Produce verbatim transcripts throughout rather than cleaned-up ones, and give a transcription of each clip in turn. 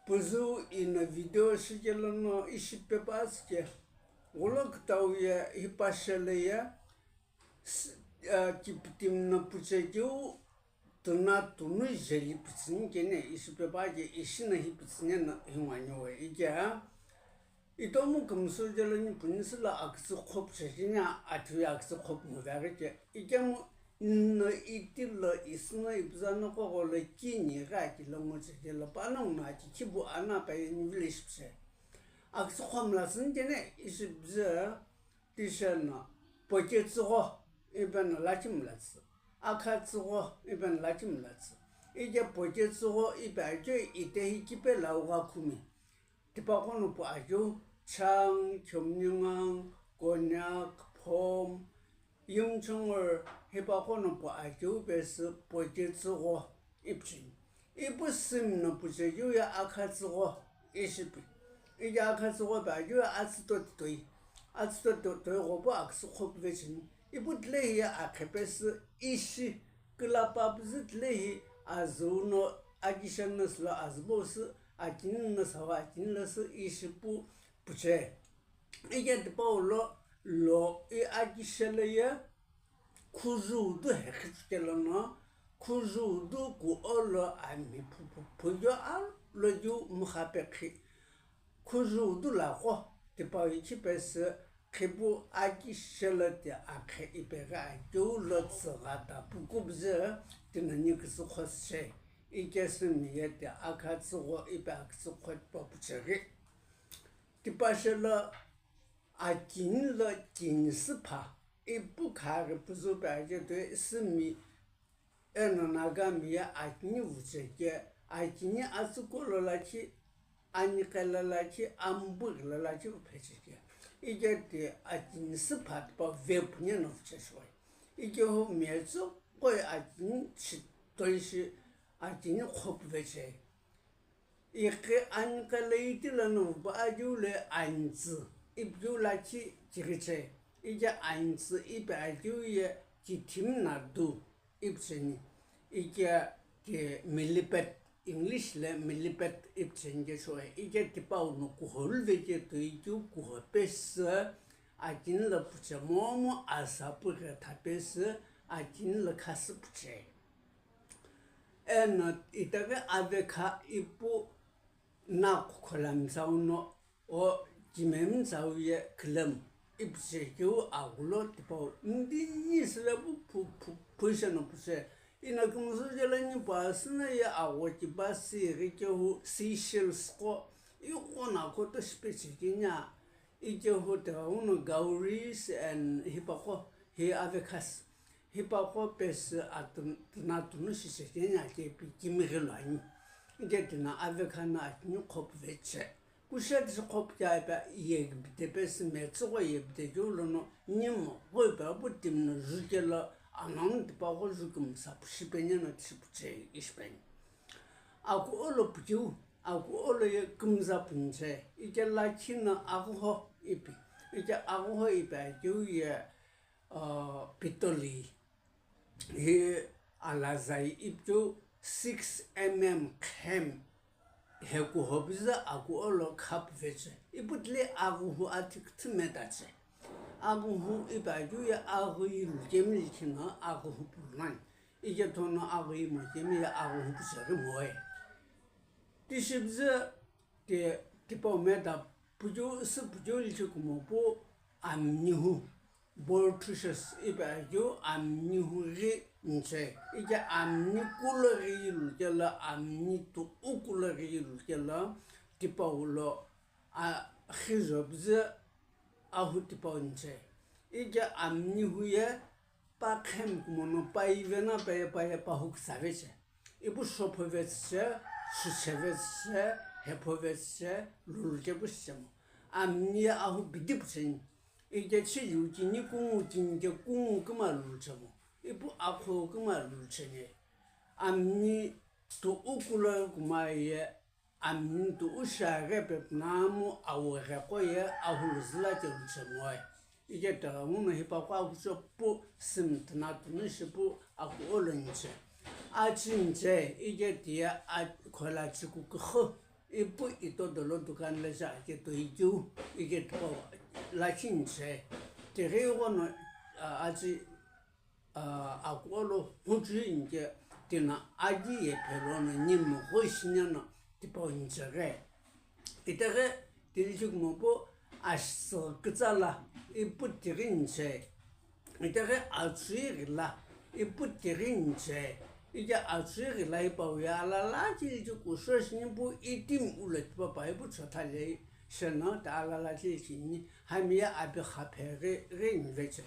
Püzü ino video shikelo no ishi pepa asüke. Gholo kütau ye hipashe lo ye s-, ah, kipitimi no puchekeu tuna tunu jeli pitsüni kene ishi pepa ke ishi no hi pitsüni no hi ngwani we ike. Itomu kümsü jelo ni punisi lo akütsü khopu chekini athiu ye akütsü khopu ngo veghi ke. Ikemu no itilo isino ipüzano kogho lo kini ghi akilo ngo chekelo panongu no aki khibu ana pa ye ni village pse. Akütsü khomla sini kene ishi püzü. Tisheno, poche tsügho, ipe no lakhi mlatsü. Akha tsügho, ipe no lakhi mlatsü. Ike poche tsügho ipe akeu itehi kipe lauga khumi. Tipaqo no pu akeu, Chang, Chomnyengang, Konyak, Phom, Yimchunger, hipaqo no pu akeu pesü poche tsügho. Ipu cheni. Ipu simi no puchekeu ye akha tsügho ishi pi. Ike akha tsügho pe akeu ye atsüto toi. Atsüto to-, toi ghopu aküsü khopu vecheni. Ipu tilehi ye akhe pesü ishi. Külapa püzü tilehi azüu no akishe no silo azübo sü akini no sawa akini lo sü ishi pu puche. Ike tipau lo, lo i akishe lo ye Khujudu hekhichukelo no, khujudu kuo lo ami phuphu phuyo alo ju mukha pekhi. Khujudu laqo, tipau ichi pesü, khipu akishe lo ti akhe ipeghi akeu lo tsügha ta pukubzü, tinani kütsü khosüche, ikesü miye ti akha tsügho ipe akütsü khotpa pucheghi. Tipashe lo akini lo kini süpha, ipu khaghi püzü pe aje toi sümi eno Nagami ye akini vucheke, akini atsüko lo lakhi, aniqe lo lakhi, ambughi lo lakhi uphecheke. Ike ti akini süpha tipau vepu neno vucheshoe. Ike hu metsü koi akini shi, toi shi akini khopu veche. Iqi aniqe lo iti lono vupa akeu lo anitsü, ipu keu lakhi chighiche, ike anitsü ipi akeu ye kithimi nadu ipu cheni, ike ki millipede, English lo millipede ipu cheni ke shoe, ike tipau no kuho lu veke toi keu kuho pesü, akini lo puche momu asa pughe tha pesü, akini lo khasü puche. Eno itaghi avekha ipu naqo khola mtsau no o kimemi mtsau ye khilemu ipuchekeu aghulo tipau ndini süle pu phu phu phuishe no puche. Ino kümsü jelo ni pu asüno ye agho kiba sü ighi kehu seashells qo iqo naqo to shipe chekeni a. Ikehu tighenguno Gauris and hipaqo hi Avekhas. Hipaqo pesü atun-, tuna tunu shichekeni akepi kimighi lo ani. Ike tina Avekha no akini khopu veche. Kushe tishi khopu kea ipe yegipite pesü metsügho yepite keu lono nimo ghoipe apu timi no jukelo anano tipaqo jukümsa pu shipeni no tishi puche ishipeni. Akuo lo pukeu, akuo lo ye kümza punche, ike lakhi no aghuho ipi, ike aghuho ipi akeu ye, uh, pitoli, hi alazai ipu keu six M M khem, he kuho püzü akuo lo khap veche, ipu tile aghuhu athi küthü medache. Aghuhu ipi akeu ye aghi lukemi likhi no aghuhu pulunani. Ike thono aghi mokemi ye aghuhu pucheghi moe. Tishibzü ti-, tipau meda pukeu sü pukeu lithi kumo pu amnihu, Borthusius ipi akeu amnihu ghi nche. Ike amni kulo ghi lukelo, amni tuqu kulo ghi lukelo, tipau lo a, khijobzü ahu tipau nche. Ike amnihu ye pa khem kumo no pa ivena pa ye pa ye pa hu kütsa veche. Ipu shopho vetsüche, shuche vetsüche, hepho vetsüche, luluche pu shichemo. Amni ye ahu bidi pucheni. Ike chiju kini kungu kini ke kungu kima luluchemo. Ipu akho kima lulucheni. Amni tuqu kulo kuma ye Amni tuqu shiaghi pepunamu awegheqo ye ahulu züla cheluchemoe. Ike tighenguno hipaqo akucho pu simi tuna tunu shipu akuo lo nche. Achi nche, ike tiye a-, khola chikuküxü, ipu ito dolo dukan lo je ake toi keu, ike tipau lakhi nche. Tighi ighono, a, aji, a, akuo lo huchui nche, tina agi ye phelo no nyimu gho ishi neno tipau nche ghe. Itaghi tili chikumupu asüghi kütsa la ipu tighi nche. Itaghi atsüghi la ipu tighi nche. Ike atsüghi la hipau ye alala chili chikushou shinipu itimi ulo tipau pa ipu chotha le sheno ta alala chili chini hami ye abi khaphe ghi ghi nveche.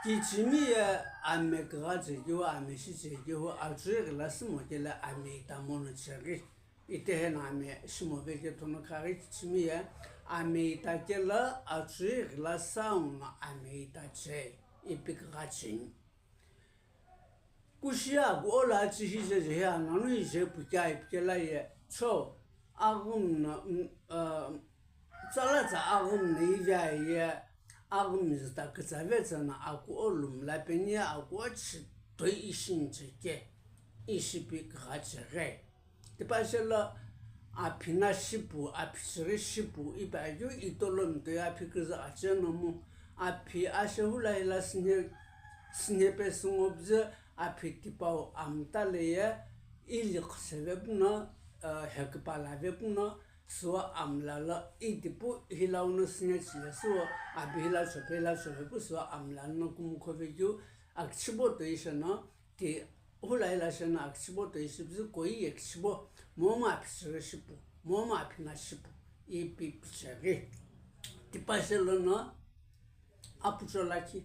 Kichimi ye ame kigha chekeu, ame shi chekeu, atsüghi la sümo kele ame ita mono cheghi. Iteheno ame shimo vekeu thono khaghi kichimi ye ame ita kelo atsüghi la sound no ame ita che ipi kigha cheni. Kushi ye akuo lo atsü hije je he ananu hije pu kea ipi kela ye cho aghum no, mm, uh, tsala tsa aghum no ivea ye aghum jüta kütsa vetsü no akuo lo mla peni ye akuo chi toi ishi nche ke ishi pi kigha cheghi. Tipau shelo aphi na shipu, aphi chighi shipu, ipi akeu itolo mtoi aphi küzü ache nomu, aphi ashe hula hila sünhe, sünhe pesü ngo püzü, aphi tipau amta lo ye ili khüseve puno, eh, hekipala ve puno, suwa amla lo itipu hila uno sünhe chile suwa, abi hila chophe hila chophe pu suwa amla no kumukhove keu, akichibo toi sheno, ti hula hila sheno akichibo toi shipüzü koi ye kichibo, momu aphi chighi shipu, momu aphi na shipu, ipi picheghi. Tipau shelo no apucho lakhi,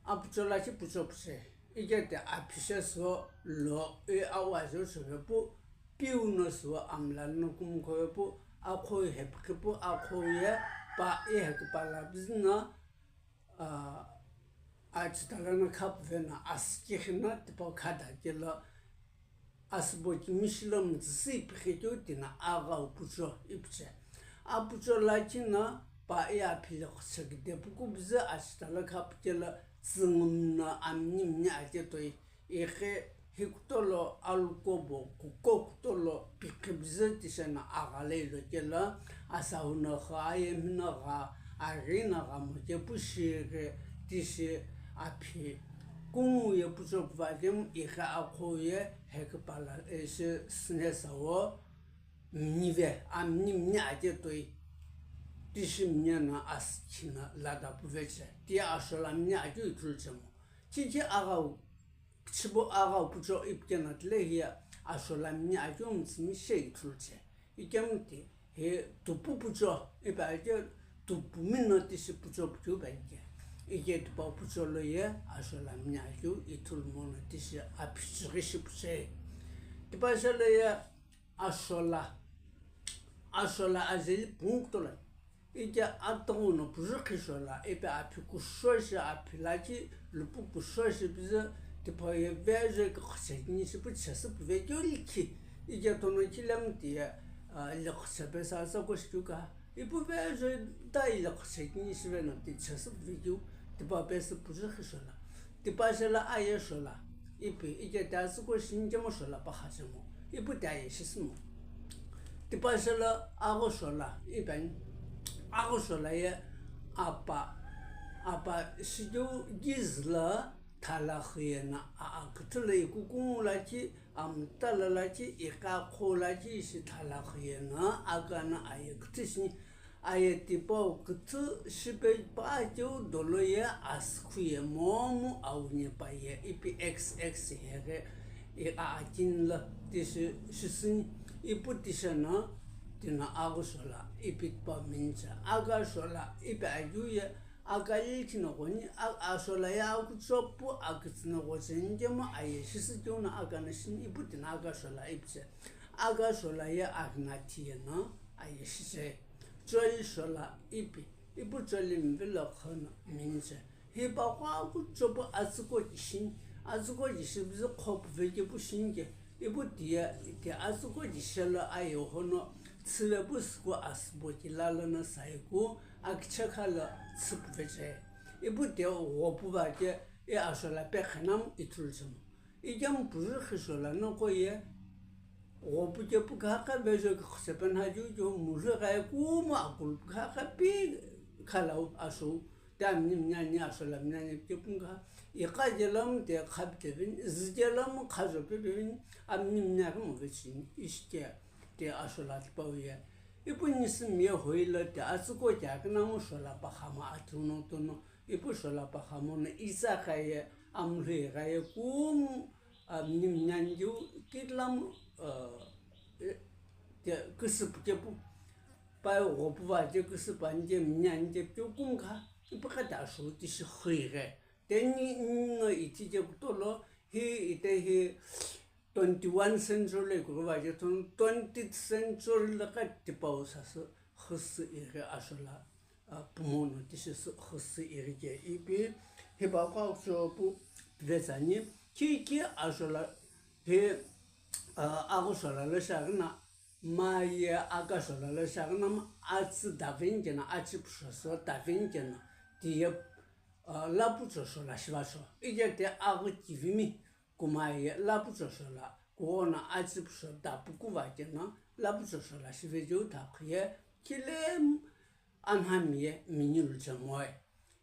apucho lakhi pucho puche, ike ti aphi she suwa lo, e awa je chophe pu, piu no suwa amla no kumukhove pu, akhou hepikhi pu, akhou ye pa e hekipala püzü no, a, achitala no khapu veno asü kighi no tipau khada kelo asübo kimi shilo mütsüsü ipikhi keu tina aghau pucho ipiche. Apucho lakhi no pa e aphi likhüche kide puku püzü achitala khapu kelo tsüngüm no amni mni ake toi. Ighi hi kutolo alukobo kuko kutolo pikhi püzü tisheno agha lo ilo kelo, asahu no gha, ayemi no gha, aghi no gha moke pu shighi tishi aphi kungu ye pucho puvakemu ighi akhou ye hekipala ishi sünhe sawo mni ve, amni mni ake toi tishi mni no asü kighi no lada puve che, ti ashola mni akeu ithulu chemu. Kiki aghau Kichibo aghau pucho ipi keno tile hiye ashola mni akeu mütsümi she ithulu che. Ikemu ti hi tupu pucho ipi akeu tupu mino tishi pucho pukeu pai ke. Ike tipau pucho lo ye ashola mni akeu ithulu mono tishi aphi chighi shipu che. Tipau shelo ye ashola, ashola ajeli pungu kutola. Ike atughuno puzü khishola, ipi aphi kushou shi aphi lakhi lupu kushou shi püzü tipau ye vejoi küküchekini shi pu chesü puvekeu likhi. Ike tono khilemu ti ye, ah, liküche pesü atsüko shikeu ka. Ipu vejoi ta liküchekini shi veno ti chesü puvekeu tipau pesü puzü khishola. Tipau shelo aye shola, ipi ike ti atsüko shinikemo shola pakha chemo, ipu ti aye shisümo. Tipau shelo agho shola, ipi ani, agho shola ye apa, apa shikeu kizü lo thala xü yeno a, a küthü lo ikukungu lakhi, amta lo lakhi, iqa kho lakhi ishi thala xü yeno akano aye küthü shini. Aye tipau küthü shipe pa keu dolo ye asükhu ye momu awunepa ye ipi X X heghe i a akini lo tishi shisüni ipu tisheno tino agho shola ipi tipau miniche. Agha shola ipi akeu ye akali khinoghoni a, ashola ye akucho pu akütsüno ghocheni kemu aye shisü keu no akano shini ipu tino agha shola ipiche. Agha shola ye aghina thi yeno aye shiche. Choli shola ipi, ipu choli mvilo khono miniche. Hipaqo akucho pu atsüko kishini, atsüko kishi püzü kho puvekeu pu shinike. Ipu tiye, ti atsüko kishelo aye hono tsüve pu süko asübo kila lono saiku akichekha lo tsü puvecheye. Ipu tiye gho puva ke i ashola pekhenamu ithulu chemo. Ikemu puzü khishola noqo ye Ghopu chepu kha kha vejo ke khusepena ju ju mulhu ghaye kumo akulupu kha kha pi khalau asho. Te amini mini ani asho la mini ani chepu kha iqa jelamu te kha pevin, zi jelamu kha jo pevin, amini mini ani mo vechini, ishi ke te asho la tipau ye. Ipu nisimi ye hoilo te atsüko ke akina mo shola pa khama atuno tono. Ipu shola pa khamo no isa khaye amlhu ghaye kumo amini mini ani ju kitlam, uh, eh, te küsüpu chepu. Pai ghopu va che küsüpu ani che mini ani che pyo kum kha, ipu kha ta shu ti shi khui ghe. Te ni, ni no iti che kutolo, hi ite hi twenty-one century le kuru va che thon, twentieth century le ka tipau sasü khusu ighe asho la. Ah, pumo no tishi sü khusu ighi ke ipi, hipa kha sho pu vetsani, kiki asho la, hi, ah, aghu shola lo shaghi na, ma ye aka shola lo shaghi na, ma atsü davin kena, achi pusho sü davin kena, ti ye, ah, lapu cho shola shiva sho. Ije te aghu kivimi, kumaye lapu cho shola, kuona atsü pusho dapu kuva kena, lapu cho shola shive ju thakhuye, kile anhami ye minilu chemoe.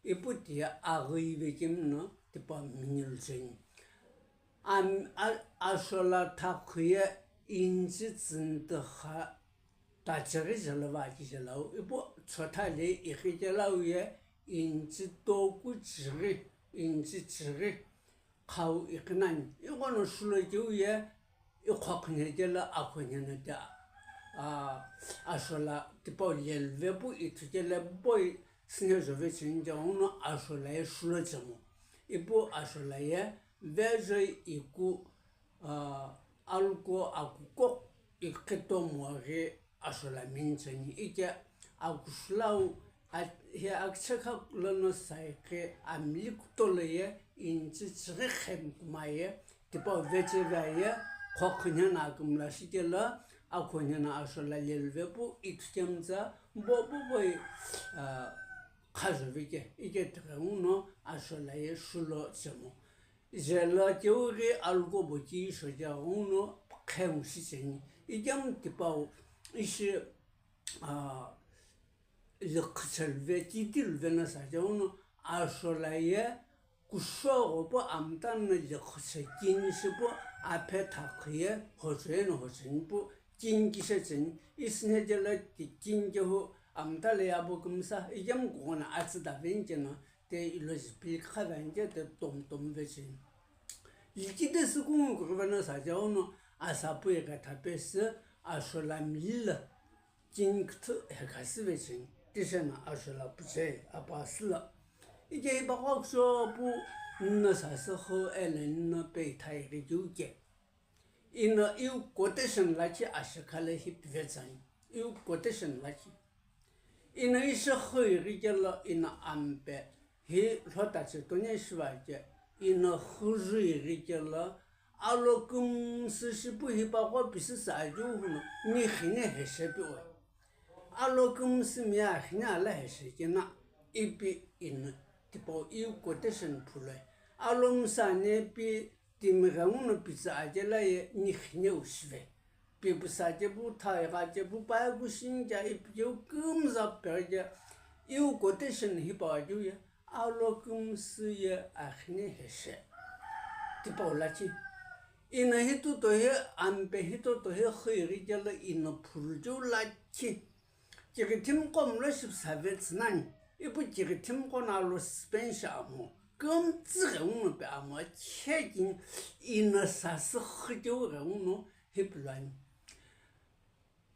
Ipu ti ye aghi ve kemno tipa minilu cheni. Am, a, asho la thakhuye inchi tsintha tachighi jelo va kijelau. Ipu chotha le ighi jelau ye inchi toku chighi, inchi chighi. Khau iqinani, iqono shulo keu ye, iqhoqhine kelo akhonheno te, a, asho la tipau lelve pu ithu kele poi sine jove cheni je uno asho la ye shulo chemo. Ipu asho la ye vejoi iku, a, aluko akuko iqhito moghi asho la mini cheni, ike akushulau, a, he akchekha lono saikhe amli kutolo ye inchi chighi khem kumaye, tipau veche vaye, khokhonheno akümla shikelo, akhonheno asho la lelve pu ithu kemtsa, bo bo boi, a, khajo vike, ike tighenguno asho la ye shulo chemo. Jelo keu ghi aluko boki shoja uno khemu shi cheni. Ikemu tipau ishi, a, liqhüchelu ve, kitilu ve na saja uno asho la ye kusho ghopu amta no liqhüche kini shipu aphe thakhuye hocheni hocheni pu kini kishe cheni. Isine jelo ki kini kehu amta le yabo kümsa, ikemu kughona atsü daveni keno, te ilo jipi khavenge te tom tom vecheni. Likide sukungu kurveno saja uno asapu ighe thapesü asho la mili la kini küthü hekhasü vecheni. Tishena asho la puche apasü la. Ike ipaqo kusho pu nino sasü hu ele nino pe ithai ghi keu ke. Ino iu quotation lakhi ashikha le hi pivetsani. Iu quotation lakhi. Ino ishi hu ighi kelo ino ampe hi lhota chetone shiva ke, ino hu ju ighi kelo alo kümsü shipu hipaqo pisü sa ajiu huno ni khine heshe pi oi. Alo kümsü mi akhine ala heshe kena ipi ino tipau iu quotation phuloi. Alo msane pi timi ghenguno pitsü aje la ye ni khine ushive. Pi pisa che pu, thai gha che pu, paye kushinja ipi keu kümza peghe je, iu quotation hipau ajiu ye, alo kümsü ye akhine heshe. Tipau lakhi. Ino hituto he, ampe hituto he hu ighi kelo ino phulu jiu lakhi. Kighithimiqo mlo shipüsa vetsü nani, ipu kighithimiqo no alo suspension amo, kümtsü ghenguno pe amo, chekini ino sasü hu keu ghenguno hipilani.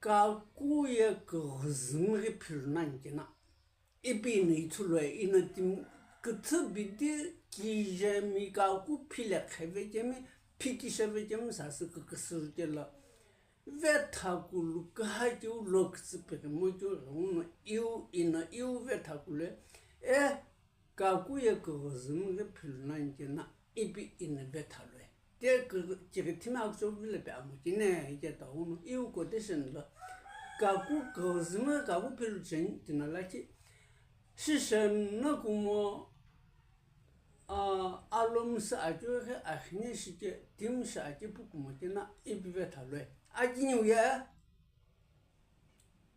Kaku ye küghüzümü ghi philu nani kena. Ipi ino ithulu ye, ino timi küthü bidi kije mi kaku phile kheve kemi, phikishe ve kemi sasü küküsü kelo. Vethakulu küha keu lo kütsü pekemo keu ghenguno iu ino iu vethakulu e, kaku ye küghüzümü ghi philu nani kena ipi ino vethalue. Te kighi-, kighithimi akuchou vile pe amo kine ike ta uno iu quotation lo kaku küghüzümü kaku philu cheni tina lakhi. Shishe no kumo, a, alo msü akeu ghi akhine shike timi shi ake pu kumo kena ipi vethalue. Akiniu ye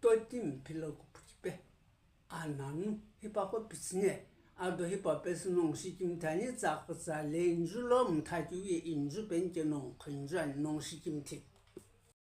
totimi philo kupuchipe. Ananu hipaqo pitsüne, ado hipaqo pesü nongu shikimthi ani, tsaqutsa le inju lo mthakiu ye inju penike nongu khinju ani nongu shikimthi.